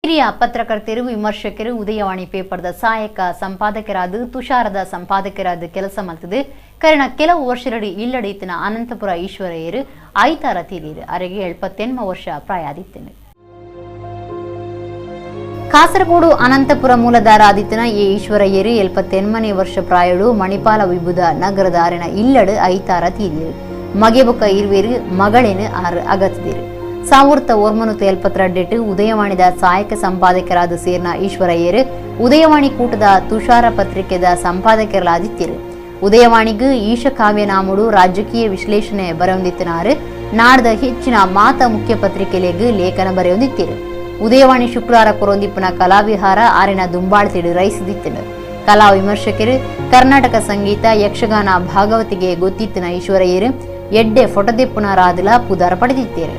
ಹಿರಿಯ ಪತ್ರಕರ್ತರು, ವಿಮರ್ಶಕರು, ಉದಯವಾಣಿ ಪೇಪರ್ದ ಸಹಾಯಕ ಸಂಪಾದಕರಾದ, ತುಷಾರದ ಸಂಪಾದಕರಾದ ಕೆಲಸ ಮಲ್ತದೆ. ಕರಿನ ಕೆಲವು ವರ್ಷರಡಿ ಇಲ್ಲಡಿತ್ತಿನ ಅನಂತಪುರ ಈಶ್ವರಯ್ಯರು ಐತಾರ ತೀರಿರು. ಅರೆಗೆ 78 ವರ್ಷ ಪ್ರಾಯಾದಿತ್ತನು. ಕಾಸರಗೋಡು ಅನಂತಪುರ ಮೂಲದಾರ ಆದಿತ್ತನ ಎ ಈಶ್ವರಯ್ಯರು 78ನೇ ವರ್ಷ ಪ್ರಾಯಡು ಮಣಿಪಾಲ ವಿಬುಧ ನಗರದ ಅರೆನ ಇಲ್ಲಡು ಐತಾರ ತೀರಿರು. ಮಗೆಬೊಕ್ಕ ಇರ್ವೇರು ಮಗಳೇನು ಆರು ಅಗತ್ತಿದಿರು. 1972 ಉದಯವಾಣಿದ ಸಹಾಯಕ ಸಂಪಾದಕರಾದ ಸೇರ್ನ ಈಶ್ವರಯ್ಯರು ಉದಯವಾಣಿ ಕೂಟದ ತುಷಾರ ಪತ್ರಿಕೆದ ಸಂಪಾದಕರಾದಿತ್ತಿರು. ಉದಯವಾಣಿಗೂ ಈಶಕಾವ್ಯ ನಾಮುಡು ರಾಜಕೀಯ ವಿಶ್ಲೇಷಣೆ ಬರೆಯೊಂದಿತ್ತನಾರು. ನಾಡದ ಹೆಚ್ಚಿನ ಮಾತ ಮುಖ್ಯ ಪತ್ರಿಕೆಲೆಗ್ ಲೇಖನ ಬರೆಯೊಂದಿತ್ತಿರು. ಉದಯವಾಣಿ ಶುಕ್ರವಾರ ಕೊರೊಂದಿಪ್ಪನ ಕಲಾವಿಹಾರ ಆರಿನ ದುಂಬಾಳ್ತಿಡು ರೈಸಿದಿತ್ತನು. ಕಲಾ ವಿಮರ್ಶಕರು, ಕರ್ನಾಟಕ ಸಂಗೀತ ಯಕ್ಷಗಾನ ಭಾಗವತಿಗೆ ಗೊತ್ತಿತ್ತಿನ ಈಶ್ವರಯ್ಯರು ಎಡ್ಡೆ ಫೋಟೋದೆಪ್ಪುನರಾದಲ ಪುದಾರ ಪಡೆದಿತ್ತೇರು.